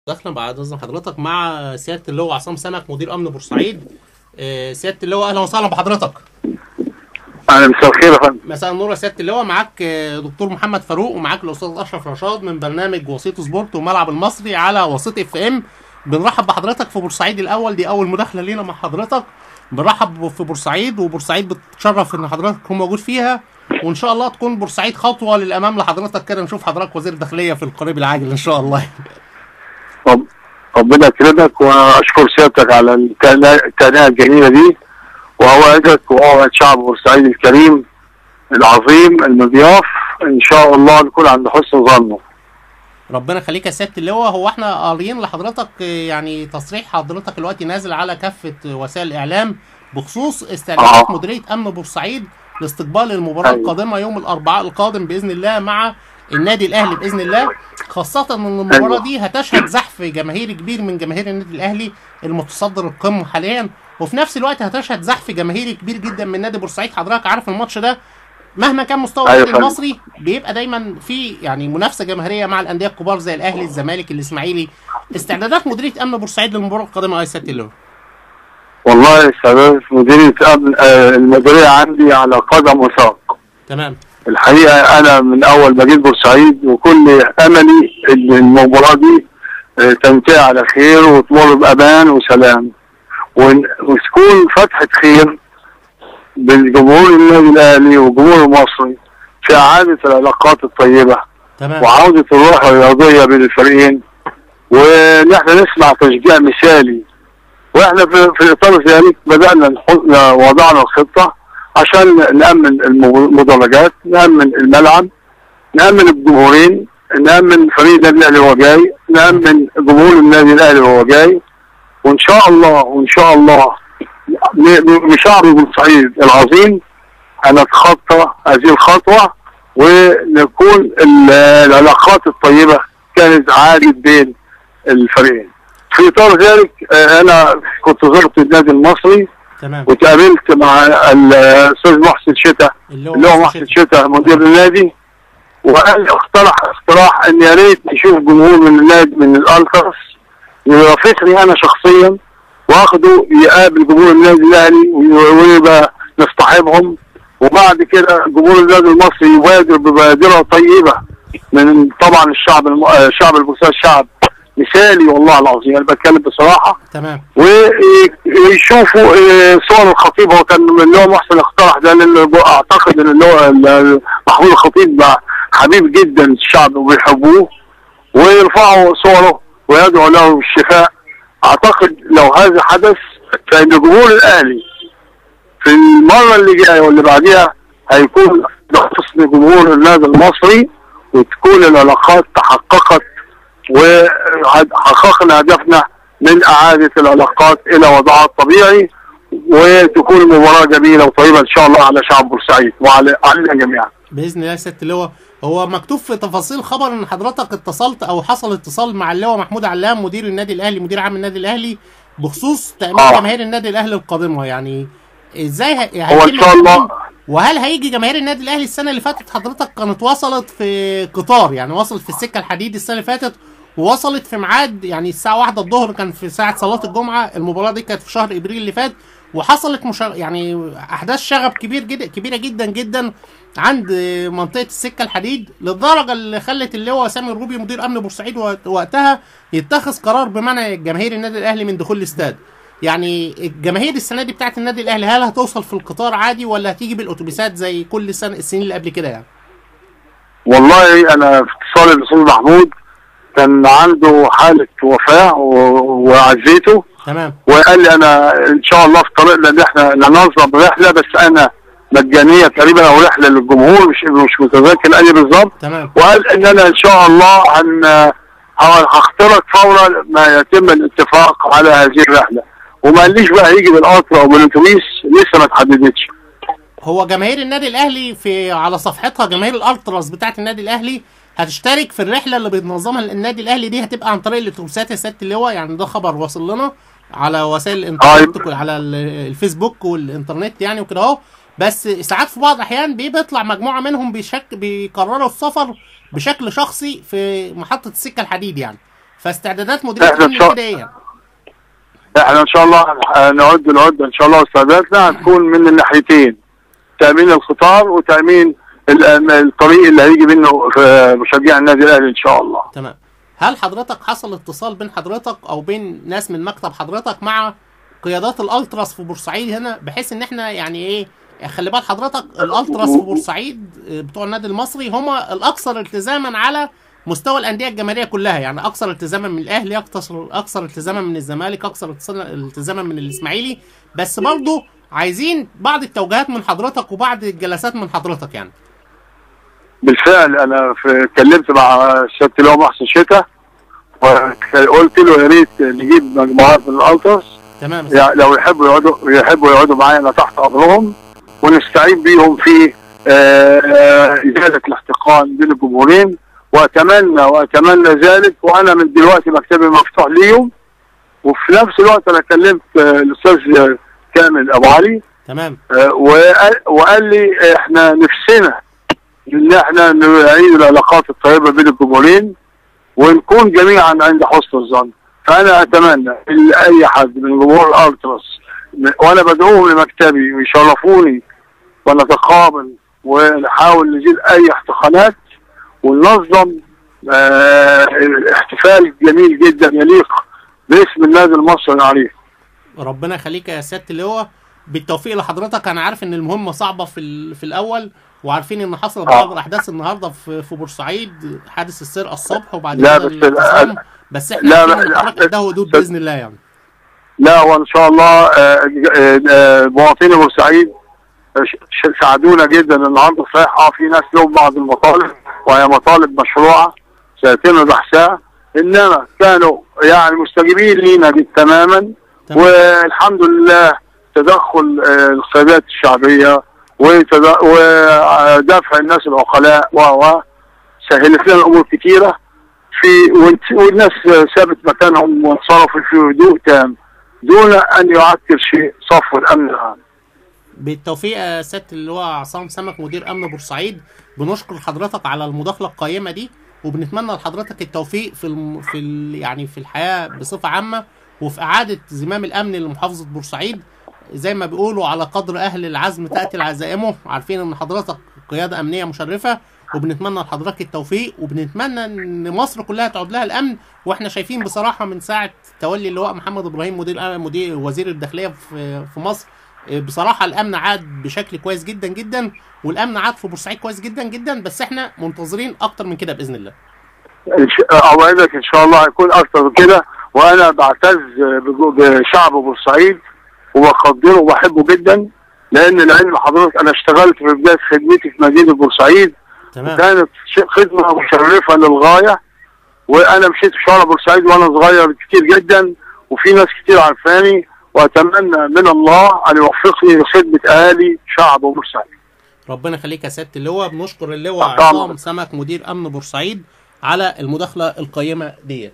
داخله بعد اذن حضرتك مع سيادة اللواء عصام سمك مدير امن بورسعيد. سيادة اللواء اهلا وسهلا بحضرتك. اهلا، مساء الخير يا فندم. مساء النور يا سيادة اللواء. معاك دكتور محمد فاروق ومعاك الاستاذ اشرف رشاد من برنامج وسيط سبورت وملعب المصري على وسيط FM. بنرحب بحضرتك في بورسعيد الاول، دي اول مداخله لينا مع حضرتك. بنرحب في بورسعيد، وبورسعيد بتتشرف ان حضرتك تكون موجود فيها، وان شاء الله تكون بورسعيد خطوة للامام لحضرتك كده، نشوف حضرتك وزير داخلية في القريب العاجل ان شاء الله. ربنا يكرمك، واشكر سيادتك على التهنئة الجميلة دي، واوعدك واوعد شعب بورسعيد الكريم العظيم المضياف ان شاء الله نكون عند حسن ظنه. ربنا يخليك يا سيادة اللواء. هو احنا قاريين لحضرتك يعني تصريح حضرتك دلوقتي نازل على كافة وسائل الاعلام بخصوص استعدادات مديرية امن بورسعيد لاستقبال المباراة القادمة يوم الاربعاء القادم باذن الله مع النادي الاهلي باذن الله، خاصة ان المباراة دي هتشهد زحف جماهيري كبير من جماهير النادي الاهلي المتصدر القمه حاليا، وفي نفس الوقت هتشهد زحف جماهيري كبير جدا من نادي بورسعيد. حضرتك عارف الماتش ده مهما كان مستوى النادي المصري بيبقى دايما في يعني منافسه جماهيرية مع الاندية الكبار زي الاهلي، الزمالك، الاسماعيلي. استعدادات مديرية امن بورسعيد للمباراة القادمة يا سيادة اللواء؟ والله استعدادات مديرية امن المديرية عندي على قدم وساق. تمام. الحقيقة انا من اول ما جيت بورسعيد وكل املي ان المباراة دي تنتهي على خير وتمر بامان وسلام، وتكون فتحه خير بالجمهور النادي الاهلي والجمهور المصري في اعاده العلاقات الطيبة. تمام. وعوده الروح الرياضية بين الفريقين، وان احنا نسمع تشجيع مثالي. واحنا في اطار ذلك بدانا وضعنا الخطة عشان نأمن المدرجات، نأمن الملعب، نأمن الجمهورين، نأمن فريق النادي الاهلي وهو جاي، نأمن جمهور النادي الاهلي وهو جاي. وان شاء الله وان شاء الله بشعب بورسعيد العظيم هنتخطى هذه الخطوة، ونكون العلاقات الطيبة كانت عادت بين الفريقين. في اطار ذلك انا كنت زرت النادي المصري. تمام. وتقابلت مع الاستاذ محسن شتا اللي هو محسن شتا مدير النادي، وقال اقترح اقتراح ان يا ريت نشوف جمهور من النادي من الالتراس يرافقني انا شخصيا، واخده يقابل جمهور النادي الاهلي ويبقى نصطحبهم، وبعد كده جمهور النادي المصري يبادر ببادره طيبة من طبعا الشعب الشعب البورسعيدي شعب مثالي والله العظيم، انا بتكلم بصراحة. تمام. ويشوفوا صور الخطيب، هو كان اللي هو محسن اقترح ده لان اعتقد ان اللي هو محمود الخطيب حبيب جدا الشعب وبيحبوه، ويرفعوا صوره ويدعوا له بالشفاء. اعتقد لو هذا حدث فان جمهور الاهلي في المرة اللي جاية واللي بعديها هيكون حسن جمهور النادي المصري، وتكون العلاقات تحققت وحققنا هدفنا من اعاده العلاقات الى وضعها الطبيعي، وتكون المباراة جميلة وطيبة ان شاء الله على شعب بورسعيد وعلى علينا جميعا باذن الله. يا سيادة اللواء، هو مكتوب في تفاصيل خبر ان حضرتك اتصلت او حصل اتصال مع اللواء محمود علام مدير النادي الاهلي مدير عام النادي الاهلي بخصوص تامين جماهير النادي الاهلي القادمة، يعني ازاي هو ان شاء الله؟ وهل هيجي جماهير النادي الاهلي؟ السنة اللي فاتت حضرتك كانت وصلت في قطار، يعني وصلت في السكة الحديد السنة اللي فاتت، ووصلت في ميعاد يعني الساعة 1 الظهر، كان في ساعة صلاة الجمعة. المباراة دي كانت في شهر ابريل اللي فات، وحصلت يعني احداث شغب كبير جدا كبيرة جدا جدا عند منطقة السكة الحديد، للدرجة اللي خلت اللواء سامي الروبي مدير امن بورسعيد وقتها يتخذ قرار بمنع جماهير النادي الاهلي من دخول الاستاد. يعني الجماهير السنة دي بتاعت النادي الاهلي هل هتوصل في القطار عادي ولا هتيجي بالاتوبيسات زي كل سنة السنين اللي قبل كده يعني؟ والله انا في اتصالي بالاستاذ محمود كان عنده حاله وفاه وعزيته. تمام. وقال لي انا ان شاء الله في طريقنا ان احنا ننظم رحله، بس انا مجانية تقريبا او رحله للجمهور، مش متذكر قال لي بالظبط. تمام. وقال ان انا ان شاء الله هخترق فورا ما يتم الاتفاق على هذه الرحلة، وما قاليش بقى هيجي بالقطر او بالاتوبيس، لسه ما اتحددتش. هو جماهير النادي الاهلي في على صفحتها جماهير الالتراس بتاعت النادي الاهلي هتشترك في الرحلة اللي بينظمها النادي الاهلي دي، هتبقى عن طريق الاتوبيسات يا سيادة اللواء. يعني ده خبر واصل لنا على وسائل الانترنت على الفيسبوك والانترنت يعني وكده اهو. بس ساعات في بعض الاحيان بيطلع مجموعة منهم بيقرروا السفر بشكل شخصي في محطة السكة الحديد يعني. فاستعدادات مديرية الامن كده ايه؟ احنا ان شاء الله نعد العدة ان شاء الله، واستعداداتنا هتكون من الناحيتين، تامين القطار وتامين الطريق اللي هيجي منه مشجع النادي الاهلي ان شاء الله. تمام. هل حضرتك حصل اتصال بين حضرتك او بين ناس من مكتب حضرتك مع قيادات الالتراس في بورسعيد هنا، بحيث ان احنا يعني ايه، خلي بال حضرتك الالتراس في بورسعيد بتوع النادي المصري هما الاكثر التزاما على مستوى الاندية الجماهيرية كلها، يعني اكثر التزاما من الاهلي، اكثر التزاما من الزمالك، اكثر التزاما من الاسماعيلي، بس برضه عايزين بعض التوجيهات من حضرتك وبعض الجلسات من حضرتك يعني. بالفعل انا اتكلمت مع سيادة اللواء محسن شتا وقلت له يا ريت نجيب مجموعات من الالتراس. تمام. يعني لو يحبوا يقعدوا معايا انا تحت امرهم، ونستعين بيهم في ازالة الاحتقان بين الجمهورين، واتمنى ذلك. وانا من دلوقتي مكتبي مفتوح ليهم، وفي نفس الوقت انا كلمت الاستاذ كامل ابو علي. تمام. وقال لي احنا نفسنا ان احنا نعيد العلاقات الطيبة بين الجمهورين ونكون جميعا عند حسن الظن. فانا اتمنى ان اي حد من جمهور الالتراس، وانا بدعوهم لمكتبي ويشرفوني ونتقابل ونحاول نزيل اي احتقانات وننظم احتفال جميل جدا يليق باسم النادي المصري العريق. ربنا يخليك يا سيادة اللواء، بالتوفيق لحضرتك. انا عارف ان المهمة صعبة في الاول، وعارفين ان حصل بعض الاحداث النهارده في بورسعيد، حادث السرقة الصبح وبعد كده الاعتصام، بس احنا عارفين ان ده هدوء باذن الله يعني. لا وان شاء الله مواطني بورسعيد ساعدونا جدا النهارده. صحيح في ناس لهم بعض المطالب وهي مطالب مشروعه سيتم بحثها، انما كانوا يعني مستجيبين لينا تماما، والحمد لله تدخل القيادات الشعبية ودفع الناس العقلاء و سهلت لنا الامور كتيرة في، والناس سابت مكانهم وانصرفوا في هدوء تام دون ان يعكر شيء صفو الامن العام. بالتوفيق يا سيادة اللواء عصام سمك مدير امن بورسعيد، بنشكر حضرتك على المداخلة القيمة دي، وبنتمنى لحضرتك التوفيق في في يعني في الحياة بصفة عامة، وفي اعاده زمام الامن لمحافظه بورسعيد. زي ما بيقولوا على قدر اهل العزم تاتي العزائمه، عارفين ان حضرتك قيادة امنية مشرفة، وبنتمنى لحضرتك التوفيق، وبنتمنى ان مصر كلها تعود لها الامن. واحنا شايفين بصراحة من ساعة تولي اللواء محمد ابراهيم مدير وزير الداخلية في مصر، بصراحة الامن عاد بشكل كويس جدا جدا، والامن عاد في بورسعيد كويس جدا جدا، بس احنا منتظرين اكتر من كده باذن الله. اوعدك ان شاء الله هيكون اكتر من كده، وانا بعتز بشعب بورسعيد وبقدره وبحبه جدا، لان لعلم حضرتك انا اشتغلت في بداية خدمتي في مدينة بورسعيد. تمام. وكانت خدمة مشرفة للغاية، وانا مشيت في شارع بورسعيد وانا صغير كتير جدا، وفي ناس كتير عارفاني، واتمنى من الله ان يوفقني لخدمة اهالي شعب بورسعيد. ربنا يخليك يا سيادة اللواء. بنشكر اللواء عصام سمك مدير امن بورسعيد على المداخلة القيمة ديت.